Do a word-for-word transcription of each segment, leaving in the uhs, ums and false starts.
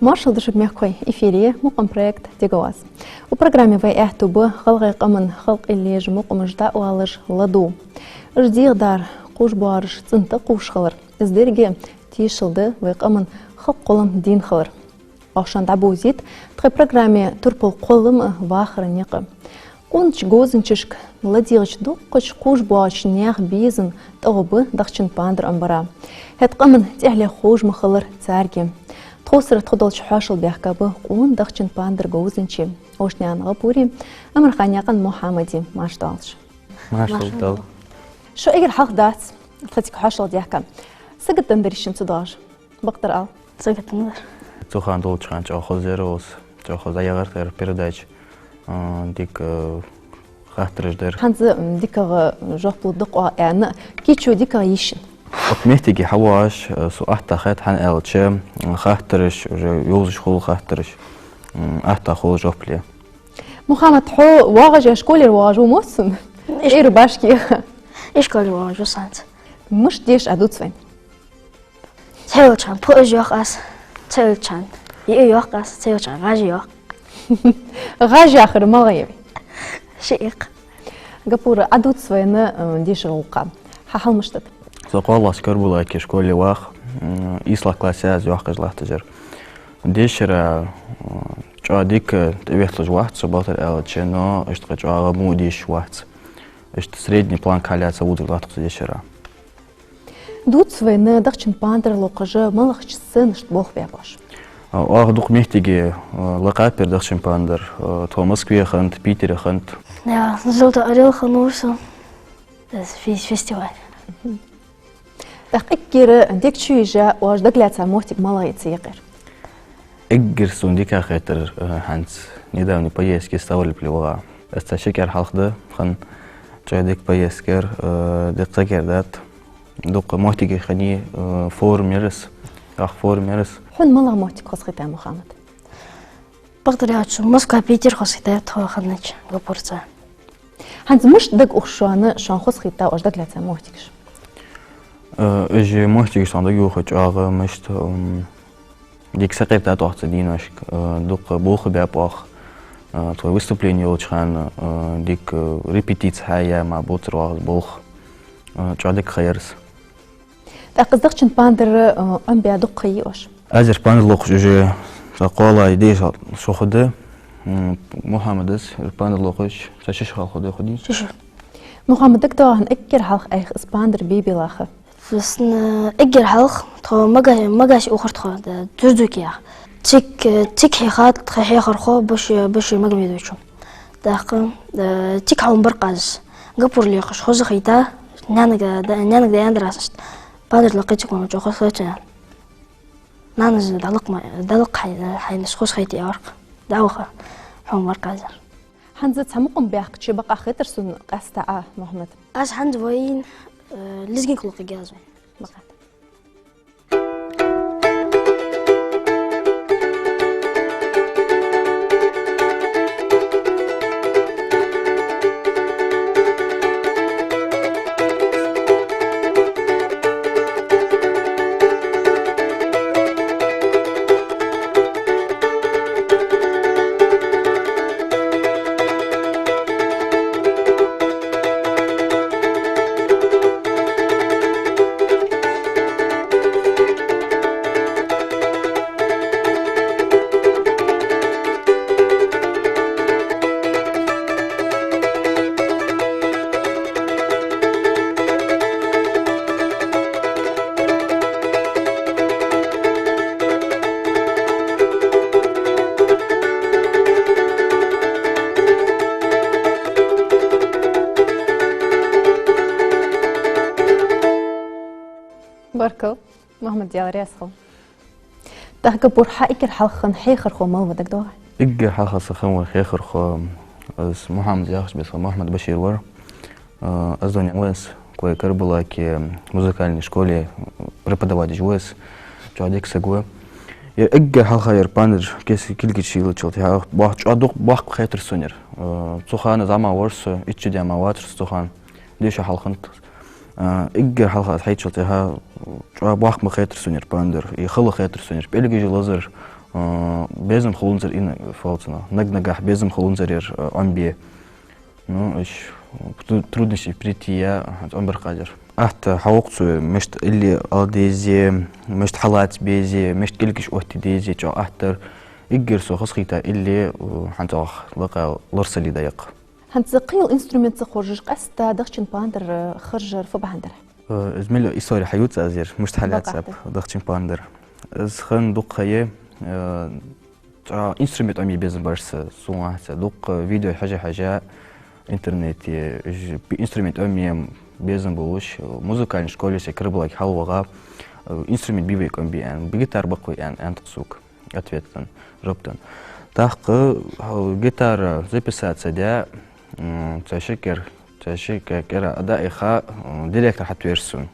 Маршал да шуга, мехкахой! Эфире я мукъам проект «Дега оаз». Укх программе вай аьттув ба гӀалгӀай къаман халкъа лелаш йола мукъамаш дӀаоалаш, ладувгӀаш. Уж дегӀадар, кхувш боараш цӀена тӀакхувш хилар. Из деррига тешал да вай къаман халкъа кхоллам дийна хилар. Оаха шоана дӀабовзийт тхоай программе турпал кхоллама а, вахара никъ а. Къонача говзанчашка ладийгӀача дуккхача кхувш боагӀача наьха безам тӀагӀо ба Дахчан Пандар Ӏомабара. ХӀаьта къаман тӀехьале ховш ма хиллара царга. Тховсара тхо долча хьоашалгӀа баьхка ба къона Дахчан Пандар говзанчий Ошнаькъан ГӀапури, Амарханаькъан Мухьаммади. Марша доалаш. Маршал да. Шо эггара хьалха дац тха цига хьоашалгӀа даьхка. Саготта дар шун цу доагӀаш? Бакъдар ала. Саготта дар. Цу хана долча хана чӀоагӀа хоза яр оаха, чӀоагӀа хоза дӀаяхьар тхоай передача. А, дика, э, хаттараш дар. ХӀанз, м, дикагӀа жоп лургда-кх оаха аьнна, кийчо дикагӀа йиш я. Укх моттиге хьавоагӀаш, э, сона атта хет, хӀана аьлча, м, хаттараш уже йовзаш хул, хаттараш, м, атта хул жоп ле. Мухьаммад, хьо воагӀаш я, школера воагӀаш ва моссун? Иш- Ира башки. Ишколера воагӀаш ва со хӀанз. Мишта деша Ӏа дувц вайна? Цхьайолча хана пхиъ йоах аз, цхьайолча хана йиъ йоах аз, цхьайолча хана гӀаж йоах. ГӀаж яхар малагӀа я вай? Шиъ я-кх. ГӀапур, Ӏа дувц вайна, э, дешара гӀулакх. Хьа хьал мишта да? Со кхоалагӀча Карабулаке школе вах, м, ийслагӀа класс я аз йоаккхаш латташ яр. Дешара, м, чӀоагӀа дика тӀаветталуш вац со, бакъдар аьлча, но иштта кхы чӀоагӀа во дешаш вац. Иштта средний планка хьалъяь ца вузар латт-кх со дешара. Дувц вайна, Дахчан Пандар локхаш малагӀча сценашта болх баьб оаш? А, оаха дукха моттиге, а, лакхаб ер Дахчан Пандар, а, тхо Москве хиннад, Питере хиннад. Я, «Золотой орел» хиннав со. Из фи-, фестиваль. ТӀаккха эггара дег чу еш оаш дагалаьца моттиг малагӀа я цу юкъера? Эггара сона дика хетар, э, хӀанз недавняя поездка Ставрополе вагӀа. Из цхьа ши кӀира хьалха да хинна, чӀоагӀа дика поездка яр, э, дика саг яр даьд. Дукха моттигаш хиннай, э, форум яр из, ях форум яр из. Хьона малагӀа моттиг хозахийтав, Мухьаммад? Бакъдар аьлча, Москва, Питер хозахийтав тхо хиннача ГӀапурца. ХӀанз мишта дага ух шоана, шоана хозахийтта оаш дагалаьца моттигаш? Э, уж моттигаш сона дага ух чӀоагӀа, мишта, м, дика сакъердад оаха цу дийнашка, э, дукха болх баьб оаха, э, тхоай выступлени йолча хана, э, дика репетици хьаяь мара бувцар оаха из болх, э, чӀоагӀа дика ха яр из. ТӀаккха из Дахчан Пандар, э, Ӏомабаь дукха ха йий оаш? Аз ер Пандар локхаш уже цхьа кхоалагӀа, дезткъа шу хургда. М, Мухьаммада аз ер Пандар локхаш цхьа ши шу хургда, хургдий? Ши шу. Мухьаммад, дагадоагӀий хьона эггара хьалха айхьа из Пандар бе-, бе белла ха? Аз, м, эггара хьалха тхо мага-, магасе ухар тхо, да, Дердуке яхаш. Цига, э, цига хьехад тха хьехархо Баши-, Башир Магомедовичо. ТӀаккха, э, цига хьалха бар-кх аз. ГӀапур локхаш хозахийтав, наьнага да-, наьнага даьннадар аз иштта. Пандар лакхе цига венна чӀоагӀа хозахет сона. Нанас дӀалакха ма-, дӀалакха хьай-, хьайна, хозахайта, аьлар-кх. ДӀаваха, хьона бар-кх аз. ХӀанз цхьа мукъам баьккхача бакъахьа хетар сона къаьстта Ӏа, Мухьаммад. Аз хӀанз вайна, э, лезгинка локхаргья аз вайна. Бакъахьа. Баркал, Мухьаммад, Даьла раьза хилва. ТӀаккха, ГӀапур, хьа эггара хьалха хинна хьехархо мала ва, дагадоагӀий? Эггара хьалха са хинна вар хьехархо, из Мухьаммад яхача беса Мухьаммад Башир вар. Э, аз дунен венна ва из, кхы Карабулаке музыкальни школе преподавать деш ва из. ЧӀоагӀа дика саг ва. Ер эггара хьалха ер Пандар кеце кулгаш йиллачул тӀехьагӀа боккха, чӀоагӀа дукха боккха хетар сона ер. Э, цу хана зӀамига вар со, итт шу даь мара вацар со цу хана. Дийша хьалха хиннад. А, эггара хьалха аз хьаийцачул тӀехьагӀа чӀоагӀа боккха ма хетар сона ер Пандар, из хала хетар сона ер, пӀелгаш лазар, А, безам хуланзар ина фалцана. Наг-нагахь безам хуланзар яр, а, Ӏомабе. Ну, иш, тру-, трудности прийти я, хӀанз Ӏомабар кхаьчар. Атта хьавукх цо, мишта илли ала дезе, мишта хьалаца безе, мишта кӀилгаш отта дезе, чӀоагӀа аттар. Эггара со хозахийта илли, а, хӀанз оаха лакха ларсали дайкх. ХӀанз кхыйола инструмент ца хоржаш, къаьстта дахчан пандар, э, харжар фу бахьан дар? Э, из мел истори хьаювц аз ер, мишта хьалаьцаб дахчан пандар. Из хинна дукха ха я, э, цхьа инструмент Ӏомае безам бар са, сона хеташ. Дукха видео хьажа-хьажа интернете, уж инструмент Ӏомае безам болаш, э, музыкальни школе сай Карабулаке хьалваха, э, инструмент бе-бе Ӏомабе аьнна, бе гитара бакъве аьнна, аьннад-кх сога. Ответан, жоп дан. ТӀаккха, хьо гитара записаться даь, м, цхьа ши кӀира, цхьа ши кӀи-, кӀира а даиха, м, директор хьатӀавера сона.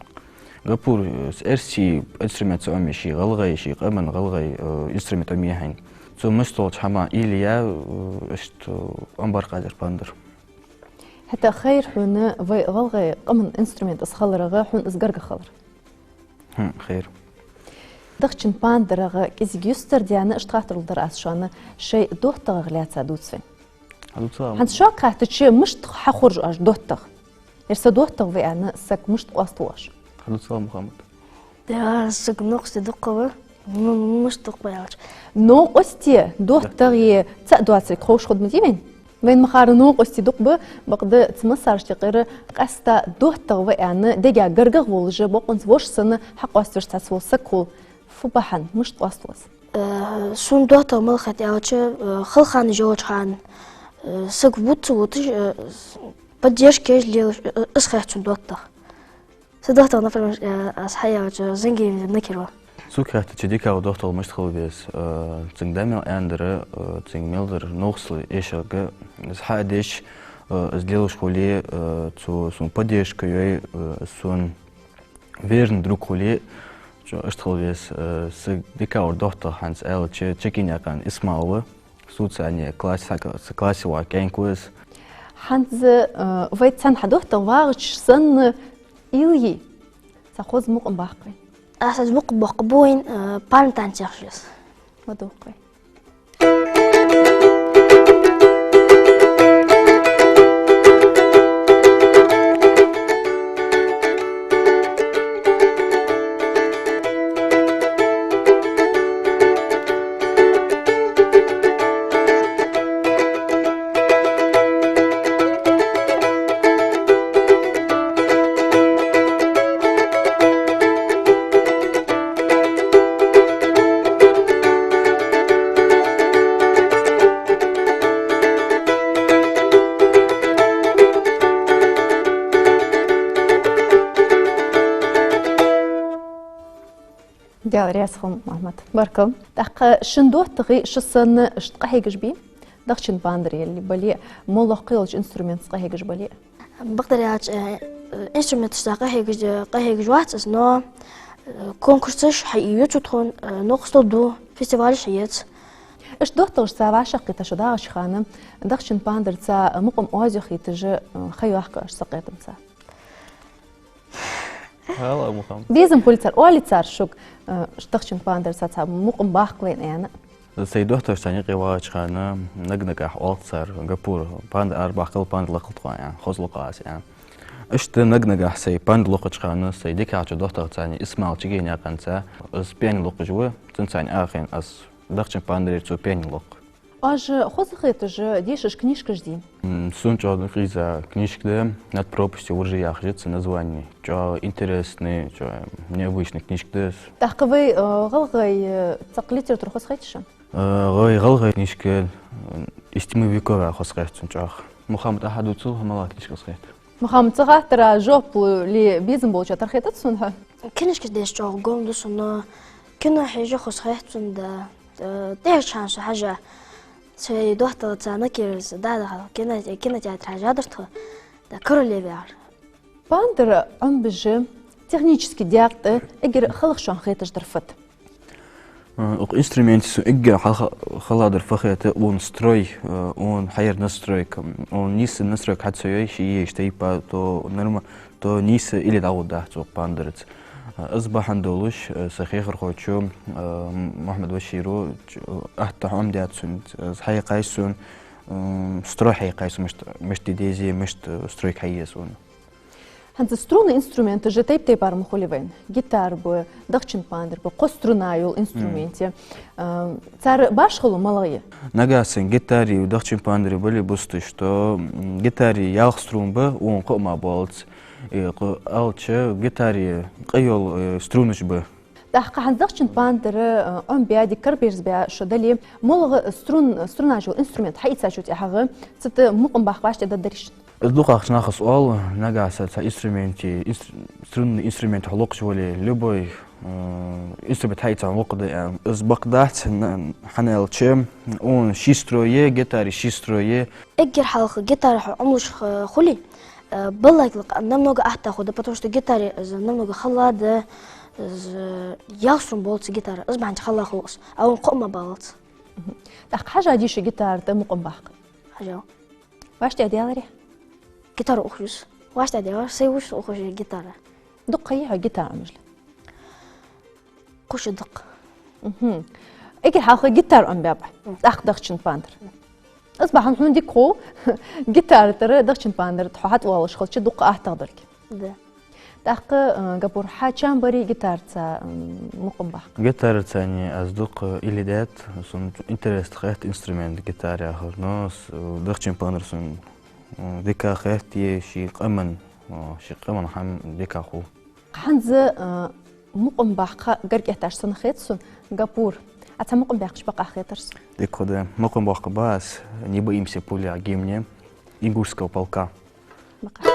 Гапур, э, с-, эрсий инструмент ца Ӏомае, ший гӀалгӀай, ший къаман гӀалгӀай, э, инструмент Ӏомае хьайна. Цо мишта долча хӀаман илли я, э, иштта, э, Ӏомабар кхаьчар пандар. ХӀаьта хайра хьона вай гӀалгӀай къаман инструмент из хиларах, хьона из гаргагӀа хилар. ХӀм, хайра. Дахчан пандарах кӀезига юстардаьнна, иштта хаттар лургдар аз шоана, шоай доттагӀах лаьца дувца вайна. ХӀанз шуга хаьттача, мишта хьахорж оаш доттагӀа? Ер са доттагӀа ва аьнна, саг мишта къоаставу оаш? Хьадувцал, Мухьаммад. Да, саг новкъостий дукха ва. Ну, мишта дукха ва аьлча. Новкъостий, доттагӀий цаӀ доацилга ховш хургда ма дий вайна? Вайна ма харра новкъостий дукха ба, бакъда цу массарашта юкъера къаьстта доттагӀа ва аьнна, дега гаргагӀа волаш, бокъонца воша санна, хьакъоаставеш цхьацца вола саг хул. Фу бахьан, мишта къоаставу из? Э, сона доттагӀа мала хет аьлча, э, хала хана йолча хана, э, саг вувц-вувцаш, э, поддержка еш лелаш, э, из хет сона доттагӀа. Са доттагӀа, например, э, аз хьаяьлча, Зангиев Накир ва. Сога хаьттача, дикагӀа доттагӀал мишта хила веза, э, цунга да мел аьннадар, э, цунга мел дар новкъостал эшаргда, из хьадеш, э, из лелаш хуле, э, цо сона поддержка йой, э, сона верный друг хуле, чӀоагӀа иштта хила веза, э, са дикагӀа доттагӀа хӀанз аьлча, Чекинаькъан Исмаил ва. Со цунца классе, са классе ваха кӀаьнк ва из. ХӀанз, э, вай цхьана хьадоттагӀа вагӀача санна илли, цхьа хоза мукъам баккха вайна. Аз хоза мукъам баккхаргба вайна, э, пальма танца яхаш из. Ма дувцал. Даьла раьза хилва, Мухьаммад. Баркал. ТӀаккха шун доттагӀий шо санна иштта къахьегаш бий? Дахчан пандар яле а бале а, моллагӀа кхыйолча инструментаца къахьегаш бале а? Бакъдар аьлча, э, инструменташца къахьегаш, э, къахьегаш вац аз, но, э, конкурсаш хьаийцад тхона, э, новкъостал ду, фестивалаш хьаэц. Иштта доттагӀашца вӀашагӀкхийтта шо дагӀача хана, дахчан пандарца мукъам оаз йохийташ, э, ха йоаккх оаш сакъердамца? Хала, Мухьаммад. Безам хулий цар, оалий цар шуга, э, дахчан пандарца цхьа мукъам баккха вайна аьнна? Сай доттагӀашца юкъе вагӀача хана, наг-нагахь оал цар, гапур, пандар арабаккхал, пандар лакхалда тхона аьнна, хоза локх аз аьнна. Иштта наг-нагахь сай пандар локхача хана, сай дикагӀча доттагӀаца, Исмаил Чекинаькъанца, из пианино локхаш ва, цунца Ӏохайна аз дахчан пандарера цо пианино локх. Оаш хоза хеташ дешаш книжкаш дий? М, сона чӀоагӀа къиза книжка да, «Над пропастью во ржи» яхаш я цун названи. ЧӀоагӀа интересный, чӀоагӀа необычный книжка да из. ТӀаккха вай, э, гӀалгӀай, э, цхьаккха литература хоза хет шоана? Э, вай гӀалгӀай книжка, э, «Из тьмы веков» хоза хет сона чӀоагӀа. Мухьаммад, Ӏа хьадувцал, хӀама малагӀа книжка хоза хет? Мухьаммад, цу хаттара жоп лу-, ле безам болча тара хетац сона хьо? Книжкаш деша чӀоагӀа гом да сона, кино хьежа хоза хет сона, да. Э, тӀехьарча хана со хьажа, сай доттагӀаца Накирца дӀа-хьа кино-, кинотеатре хьежадар тхо, да, «Королева» яхар. Пандар Ӏомабеш технически декъе тӀа эггара хала шоана хеташ дар фуд? Э, укх инструмента сона эггара хала, хала дар фу хет, укхун строй, э, укхун хьаяр настройка, укхун нийса настройка хьа ца йой, ший еш тайпа, то норма-, то нийса илли дӀагӀоргдац укх пандарца. Из бахьан долаш, э, са хьехархочо, э, Мухьаммад-Башира, ч-, атта хьо Ӏомадаьд сона, э, хьекхай сона, м, строй хьекхай сона, мишта, мишта де деза, мишта стройка хьае еза цунна. ХӀанз струнни инструменташ тайп-тайпара ма хулий вайна. Гитара ба, дахчан пандар ба, кхо струна йола инструмент я. М. Э, цар башхало малагӀа я? Нагахьа санна гитареи дахчан пандареи бале бусалба, что, м, гитаре ялх струн ба, укхун кхы а ма боллац. Э, кхы аьлча, гитаре къайола, э, струнаш ба. ТӀаккха хӀанз дахчан пандар, э, Ӏомабаьб, кара берзабаьб шо дале, малагӀа струн-, струнаш йола инструмент хьаийцачул тӀехьагӀа, цу тӀа мукъам баккха вӀаштӀехьа даргдарий шоана? Из дукхагӀча нахас оал, нагахьа санна цхьа инструменте, инстр-, струнни инструмент хьо локхаш вале, любой, э, инструмент хьаийца хьона локха да, э, из бакъ дац, н-, хӀана аьлча, укхун ши строй я, гитара ши строй я. Эггара хьалха гитара хьо Ӏомалуш х-, хуле, э, баллайкла къа намного атта хургда, потому что гитаре из намного хала да, из ялх струн болча гитара, из бахьан долаш хала хул из, а укхун кхы а ма боллац. Мгм. ТӀаккха хьажадий шо гитара тӀа мукъам баккха? Хьажав. ВӀаштӀехьа даьларий? Гитара ухаш ва со. ВӀаштӀехьа даьлар, сай ва со ухаш гитара. Дукха ха йий хьо гитара Ӏомаеш? Кхо шу дукха. Мгм. Эггара хьалха гитара Ӏомабаьб, м, тӀаккха дахчан пандар. М. Из бахьан хьона дика хов, гитара тӀара дахчан пандар тӀа хьо хьатӀавоалаш хилча дукха аттагӀа долга. Да. ТӀаккха, э, Гапур, хьа чам барий гитараца, м, мукъам баккха? Гитараца ни аз дукха илли даьд, сона интерес хет инструмент гитара яхар, но с-, дахчан пандар сона, м, дика хет, е ший къаман, э, ший къаман хӀама дика хул. ХӀанз, э, мукъам баккха гарга этташ санна хет сона, Гапур, Ӏа цхьа мукъам баьккхача бакъахьа хетар сона. Дика хургда, мукъам баккха ба аз «Не боимся пули» гимн ингушского полка. Бакъахьа.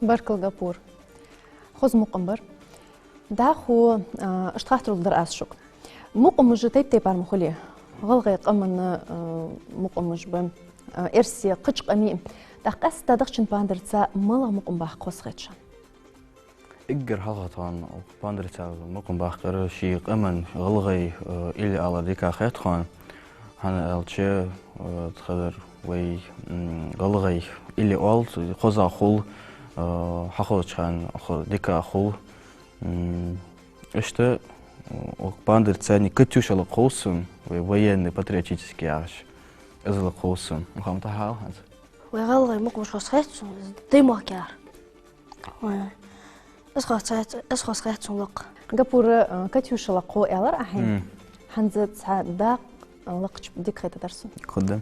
Баркал, Гапур. Хоза мукъам бар. ДӀахо, а, иштта хаттар лургдар аз шуга. Мукъамаш тайп-тайпара ма хулий. ГӀалгӀай къаман, а, мукъамаш ба, а, эрсий, кхыча къамий. ТӀаккха къаьстта дахчан пандарца малагӀа мукъам баккха хоза хет шоана? Эггара хьалха тхона пандарца мукъам баккхар ший къаман гӀалгӀай, э, илли алар дика хет тхона. ХӀана аьлча, э, тхоай вай, м, гӀалгӀай илли оал, хоза хул, э, хьахозача хана хо-, дика хул. М, иштта, э, пандарца ни «Катюша» лакха хул сона, вай военный, патриотический яхаш. Из лакха хов сона. Мухьаммад, хьа хьал хӀанз? Вай гӀалгӀай мукъамаш хоза хет сона, из даймахкар. Вай. Из хоза хет, из хоза хет сона лакха. Гапура, э, Катюша лакха хов аьлар ахьа. М. ХӀанз цхьа дакъа лакхача дика хетадар сона. Худда.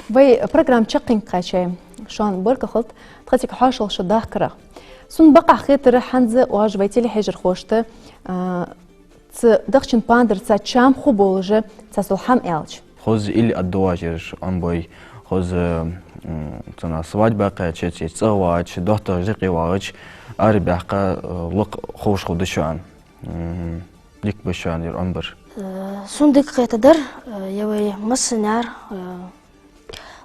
Вай программа чаккхенга кхаьчай. Шоана баркал хилда тха цига хьоашалгӀа шу дахкарах. Сона бакъахьа хетар, хӀанз оаш вай телехьежархошта, а, цу дахчан пандарца чам хургболаш цхьа сел хӀама аьлча. Хоза илли аддуважираш Ӏомабой, хоза, м, цунах свадьба кхаьчача, е цӀагӀа вагӀача, доттагӀа жакъе вагӀача, арабаьхка, э, лакха ховш хургда шоана. М, дика ба шоана ер Ӏомабар. Э, сона дика хетадар, э, е вай массане, э,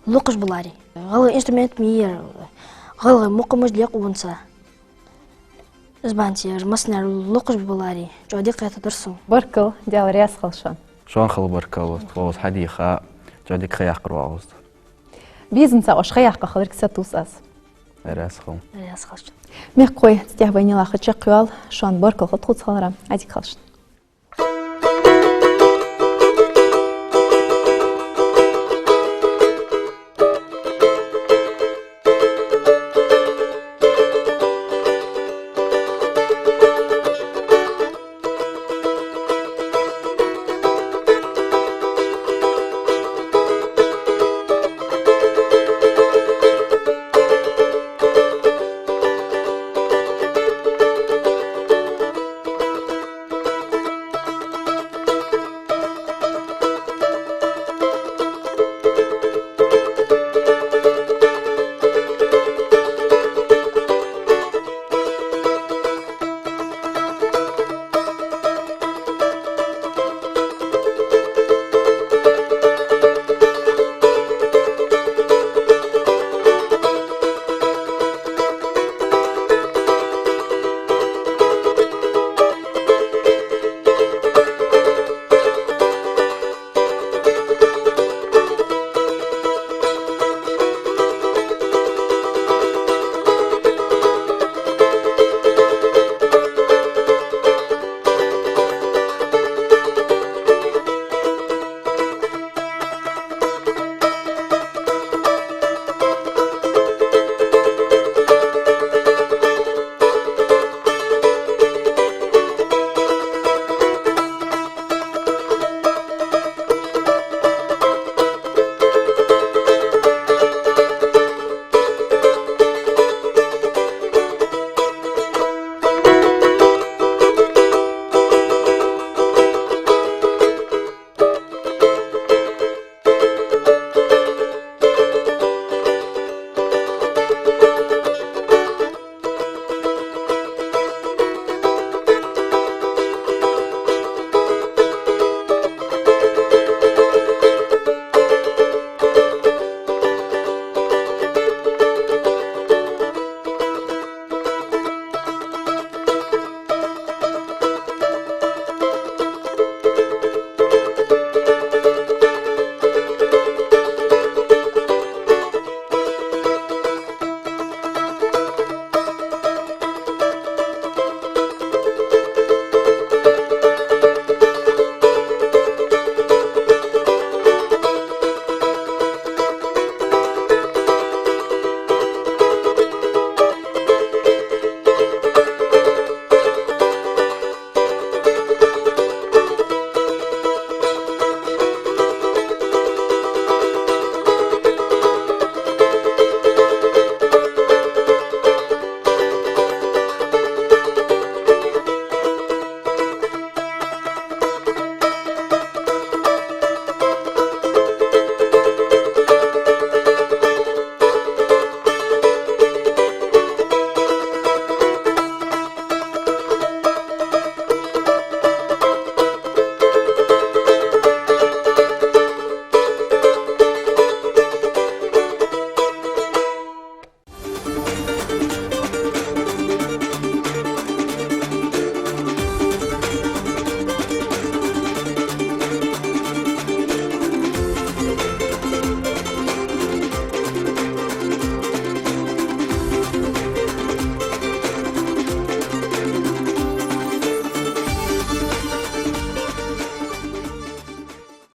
локхаш баларе. ГӀалгӀай инструмент ма йий ер, гӀалгӀай мукъамаш лекъа ва цун. Из бахьанца ер массане локхаш баларе, чӀоагӀа дика хетадар сона. Баркал, Даьла раьза хилва шоана. Шоана хила баркал, хоза хьадийха, чӀоагӀа дика ха яккхар вагӀа узда. Безамца оаш ха яьккха хиларга сатувс аз. Раьза хила. Раьза хилва шоана. Мехкахой, цу тӀа вай нилаха чакхйоал, шоана баркал хилда тхоца хиларах, Ӏадика хийла шун.